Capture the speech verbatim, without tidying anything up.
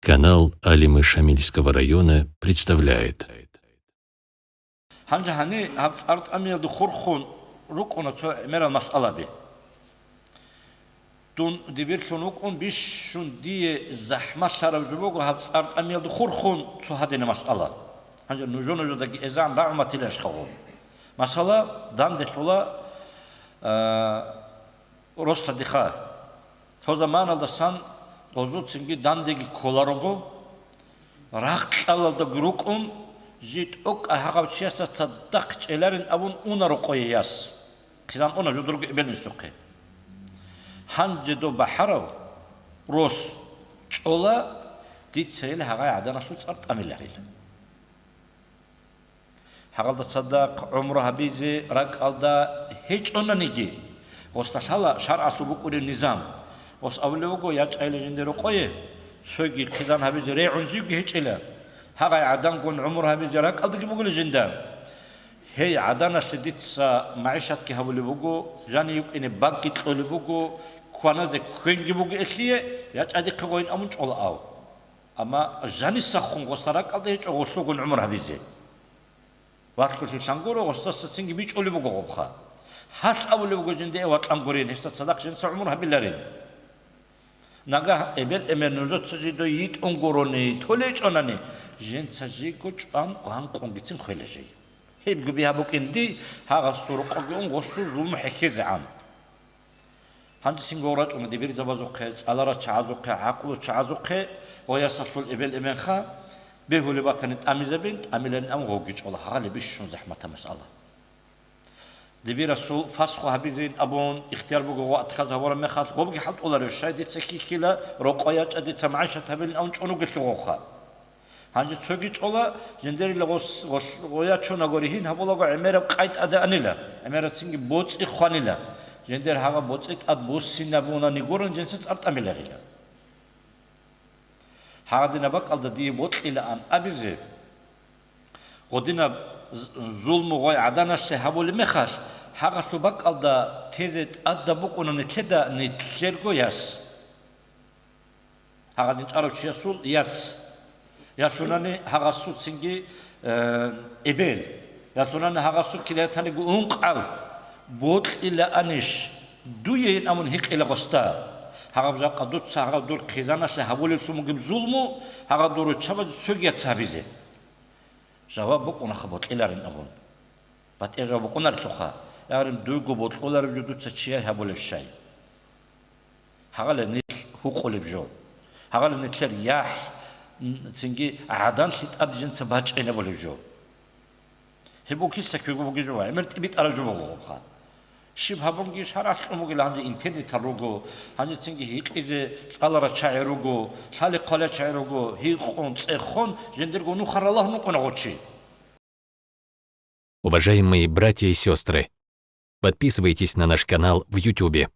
Канал Алимы Шамильского района представляет. Гьанже гьани гьаб цӀар тӀамиялда хурхун рукӀуна цо гӀемерал масъалаби. Дун дибирлъун вукӀун бищун дие захӀмалъараб жо буго гьаб цӀар тӀамиялда хурхун цо гьадинаб масъала. Гьанже нужо-нужодаги эзан рагӀуматиланщихъагъун. Масала, данделъула, а, росладиха. Гьо заманалдасан гъозуцинги дандеги кколарого, рахъ кьалалдаги рукӀун, жи тӀокӀа гьагъав чиясда цадахъ чӀеларин абун унаро къое яс. Хъизан уна жудурго эбел-инсухъе. Гьанже дов бахӀарав рос чӀола, дица ил гьагъай гӀаданалъул цӀар тӀамиларила. Гьагъалда цадахъ гӀумру гьабизе ракӀалда гьечӀонаниги, гъосда лъала шаргӀалъул букӀунеб низам. Гъос абулев вуго, ячӀайила жинде рокъое, цоги хъизан гьабизе регӀун живги гьечӀила. Гьагъай гӀадангун гӀумру гьабизе ракӀалдаги бугила жинда. Гьей гӀаданалъе дица магӀишатги гьабулеб буго, жани йукӀине багги кьолеб буго, кваназе квенги буго элъие, ячӀадихъе гъойин абун чӀола ав. Амма жанисахун гъосда ракӀалда гьечӀо гъолъогун гӀумру гьабизе. Валъголъи лъангуро гъосдаса цинги бичӀчӀулеб буго гъобха. Гьалъ абулеб буго жинде, вакьан гурин, гьесда цадахъ жинца гӀумру гьабиларин. Нагагь эбел-эмен нужеца жидо йитӀун гурони, толечӀонани, жинца жийго чӀван гъанкъунгицин хвела жий. Гьебго бигьа букӀинди, гьагъасул рокъоги ун гъосул зулму хӀехьезегӀан. Гьанже цинги гъов рачӀуна дибирзабазухъе, цӀаларал чагӀазухъе, гӀакълу чагӀазухъе, гъой ясалъул эбел-эменха, бегьулеб батани тӀамизабин, тӀамиларин абун гъовги чӀола, гьагъали бищун захӀматаб масъала. Дибирасул фасху гьабизейин абун ихтияр буго гъов отказ гьабураб мехалъ, гъобги хӀалтӀуларев, щай дица хьихьила, рокъой ячӀа, дица магӀишат гьабилин абун чӀун вугелъул гъовха. Гьанже цоги чӀола, жиндирила гъос-, гъол-, гъоя чунаго ригьин гьабулаго гӀемераб къай тӀаде анила, гӀемерацинги боцӀи хванила. Жиндир гьагъа боцӀи тӀад буссинабунани гурун жинца цӀар тӀамиларила. Гьагъадинаб бакӀалда дие бокьилаан абизе, гъодинаб з-, зулму гъой гӀаданалъе гьабулеб мехалъ, гьагъалъул бакӀалда тезе тӀадаб букӀуна нилъеда нилъерго яс. Гьагъадин чӀарав чиясул яц, ялъунани гьагъасул цинги, э, эбел, ялъунани гьагъасул килиятаниго ункъав, бокьилаанищ дуейин абун гьикъила гъосда. Гьагъаб жакъа дуца гьагъаб дур хъизаналъе гьабулеблъун бугеб зулму гьагъаб дур руччабазе цоги яц гьабизе. Жаваб букӀунаха бокьиларин абун. БатӀияб жаваб букӀунарелъулха, ягъарин дуйго бокьулареб жо дуца чияй гьабулеб щай? Гьагъала нилъ гьукъулеб жо. Гьагъала нилъер яхӀ, н-, цинги гӀаданлъи тӀад жинца бачӀинабулеб жо. Гьеб букиса ккего бугеб жо ва гӀемер тӀибитӀараб жо буго гъобха. Щиб гьабунги шаргӀалъ кьун бугел, гьанже интернетал руго, гьанже цинги гьикъизе цӀаларал чагӀи руго, лъали-хъвалел чагӀи руго, гьикъун, цӀехон, жиндирго нухал ралагьун вукӀуна гъо чи. Уважаемые братья и сестры, подписывайтесь на наш канал в Ютубе.